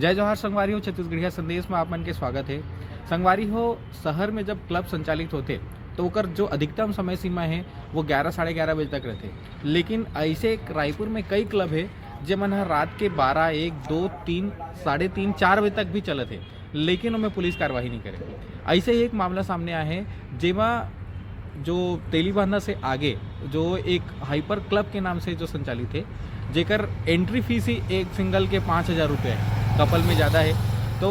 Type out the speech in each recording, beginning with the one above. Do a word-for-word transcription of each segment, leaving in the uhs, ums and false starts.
जय जोहार संगवारी हो, छत्तीसगढ़िया संदेश में आप मन के स्वागत है। संगवारी हो, शहर में जब क्लब संचालित होते तो ओकर जो अधिकतम समय सीमा है वो ग्यारह, साढ़े ग्यारह बजे तक रहते, लेकिन ऐसे रायपुर में कई क्लब है जेमन ह रात के बारह, एक, दो, तीन, साढ़े तीन, चार बजे तक भी चलत है, लेकिन ओमे पुलिस कार्रवाई नहीं करे। ऐसे ही एक मामला सामने आया है, जेमा जो तेलीबांधा से आगे जो एक हाइपर क्लब के नाम से जो संचालित है, जेकर एंट्री फीस ही एक सिंगल के पाँच हज़ार रुपये है, कपल में ज़्यादा है। तो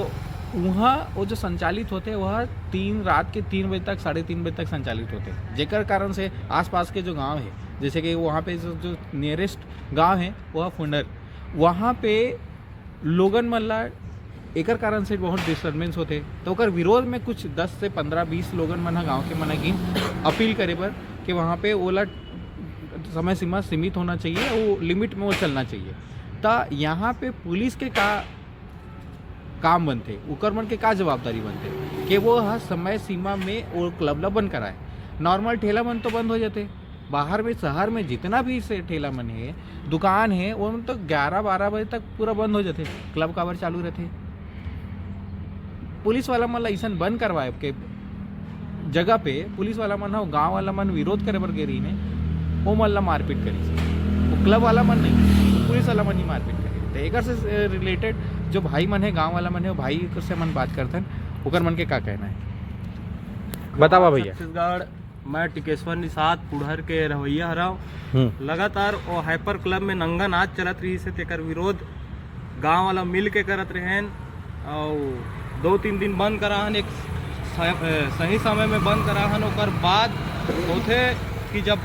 वहाँ वो जो संचालित होते हैं, वह तीन, रात के तीन बजे तक, साढ़े तीन बजे तक संचालित होते हैं, जेकर कारण से आसपास के जो गांव है, जैसे कि वहाँ पे जो, जो नियरेस्ट गांव है वह फुंडर, वहाँ पे लोगन मन ला एकर कारण से बहुत डिस्टर्बेंस होते, तो ओकर विरोध में कुछ दस से पन्द्रह बीस लोगन मन ह गांव के मन ह गिन अपील करे बर कि वहाँ पे ओला समय सीमा सीमित होना चाहिए, वो लिमिट में वो चलना चाहिए। त यहाँ पे पुलिस के का काम बनते, ओकर मन के का जवाबदारी बनते कि वो ह समय सीमा में वो क्लब ला बंद कराए? नॉर्मल ठेला मन तो बंद हो जाते, बाहर में, शहर में जितना भी से ठेला मन है, दुकान है, वो मन तो ग्यारह बारह बजे तक पूरा बंद हो जाते। क्लब काबर चालू रहते? पुलिस वाला मन ला अइसन बंद करवाए के जगह पे पुलिस वाला मन ह, गांव वाला मन विरोध करे बर गे रहिन हे, ओ मन ला मारपीट करिस। वो क्लब वाला मन नहीं, पुलिस वाला मन ही मारपीट करिस। तो एकर से रिलेटेड जो भाई मन है, गांव वाला मन है, वो भाई से मन बात करथन, ओकर मन के का कहना है, बतावा भैया। छत्तीसगढ़, मैं टिकेश्वर निषाद पुढ़र के रहवैया हरव। हम्म। लगातार वो हाइपर क्लब में नंगा नाच चलत रहिस हे, तेकर विरोध गांव वाला मिल के करत रहेन, और दो तीन दिन बंद करा हन, एक स-, अ, सही समय में बंद करा हन। ओकर बाद होथे कि जब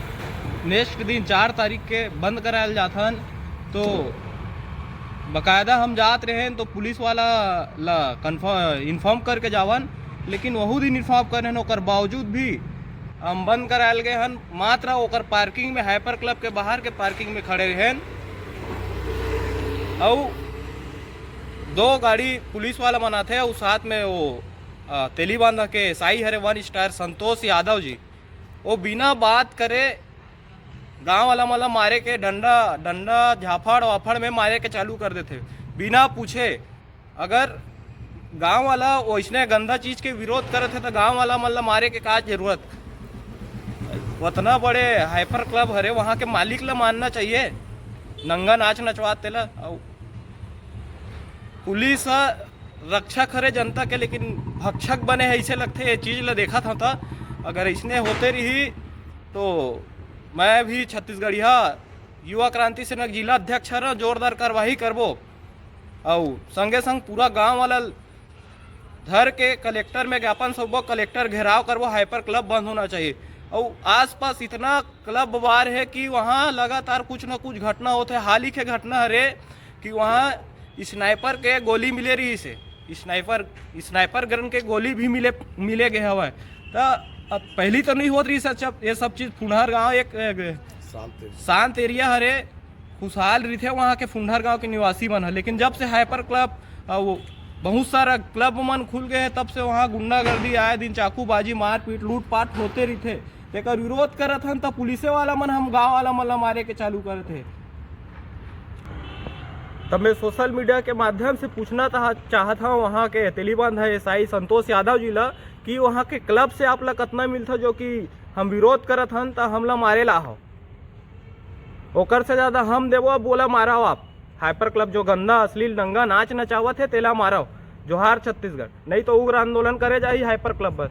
नेक्स्ट दिन चार तारीख के बंद करायल जाथन, तो बकायदा हम जात रहेन तो पुलिस वाला ला कन्फर्म, इन्फॉर्म करके जावन, लेकिन वहू दिन इन्फॉर्म करेन, ओकर बावजूद भी हम बंद करायल गए हन। मात्र ओकर पार्किंग में, हाइपर क्लब के बाहर के पार्किंग में खड़े रहेन, अउ दो गाड़ी पुलिस वाला मन आथे, अउ साथ में वो, अ, तेलीबांधा के एसआई हरे, वन स्टार संतोष यादव जी, वो बिना बात करे गांव वाला मन ला मारे के, डंडा, डंडा झाफड़ वाफड़ में मारे के चालू कर देथे बिना पूछे। अगर गांव वाला वैसने गंदा चीज के विरोध करत हे, तो गांव वाला मन ला मारे के का जरूरत? उतना बड़े हाइपर क्लब हरे, वहां के मालिक ला मानना चाहिए, नंगा नाच नचवात तेला। अउ पुलिस ह रक्षक हरे जनता के, लेकिन भक्षक बने हे, ऐसे लगथे ये चीज ला देखत हव त। अगर ऐसने होते रही, तो मैं भी छत्तीसगढ़िया युवा क्रांति सेना के जिला अध्यक्ष हरव, जोरदार कार्यवाही करबो। अउ संगे संग पूरा गांव वाला धर के कलेक्टर में ज्ञापन सौंपबो, कलेक्टर घेराव करबो, हाइपर क्लब बंद होना चाहिए। अउ आसपास इतना क्लब बार है कि वहाँ लगातार कुछ न कुछ घटना होथे। हाल ही के घटना हरे कि वहाँ स्नाइपर के गोली मिले रहिस हे, स्नाइपर, स्नाइपर गन के गोली भी मिले, मिले गए हवय। त अब पहली तो नहीं होत रहिस हे सब, ये सब चीज। फुंडहर गांव एक, एक शांत एरिया। शांत एरिया हरे, खुशहाल रहिथे वहाँ के फुंडहर गांव के निवासी मन ह। लेकिन जब से हाइपर क्लब, अ, वो बहुत सारा क्लब मन खुल गए हैं, तब से वहाँ गुंडागर्दी, आए दिन चाकूबाजी, मारपीट, लूटपाट होते रहिथे। तेकर विरोध करत हन, त पुलिसे वाला मन हम गांव वाला मन ला मारे के चालू करत हे। तब मैं सोशल मीडिया के माध्यम से पूछना चाह-, चाहत हूँ वहाँ के तेलीबांधा एसआई संतोष यादव जी ला कि वहाँ के क्लब से आप ला कतना मिलथे, जो कि हम विरोध करत हन त हमला मारे ला हो, ओकर से ज्यादा हम देबो, अब ओला मारव आप। हाइपर क्लब जो गंदा, अश्लील, नंगा नाच नचावत हे, तेला मारव। जोहार छत्तीसगढ़, नहीं तो उग्र आंदोलन करे जाही हाइपर क्लब पर।